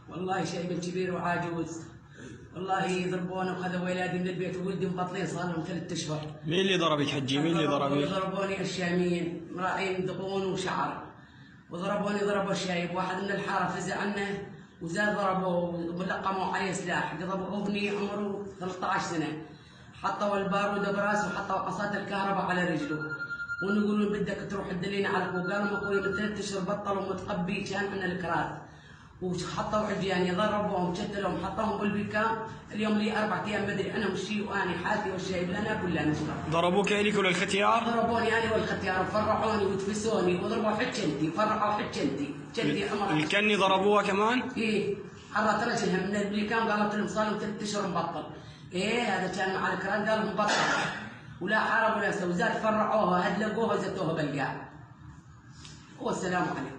والله شايب كبير وعجوز، والله يضربونا وخذوا ولادي من البيت وولدي مبطلين صار لهم 3 اشهر. مين اللي ضربك حجي؟ مين اللي ضربك؟ ضربوني الشاميين مراعين دقون وشعر، وضربوني ضربوا الشايب، واحد من الحارة فزع عنه وزاد ضربوه ولقموا عليه سلاح، ضربوا ابني عمره 13 سنة، حطوا البارودة براسه وحطوا عصاة الكهرباء على رجله، ونقولوا بدك تروح تدلينا على اخوك، قالوا اخوي من 3 اشهر بطلوا متقبي كان عندنا الكرات، وحطوا عجيان ضربوهم شتلهم حطوهم بالبيكام. اليوم لي 4 ايام ما ادري عنهم شيء، واني حالتي والشايب لا ناكل لا نشرب. ضربوك إلك ولا الختيار؟ ضربوني انا والختيار وفرعوني ودفسوني وضربوا حجنتي، فرعوا حجنتي، جنتي عمرها. الكني ضربوها كمان؟ ايه، عرت رجلها من البليكام، قالت لهم صار لهم 3 اشهر مبطل. ايه هذا كان مع الكران، قالوا مبطل ولا حارب ولا سوى، زاد فرعوها هدلقوها زتوها بالقاع. والسلام عليكم.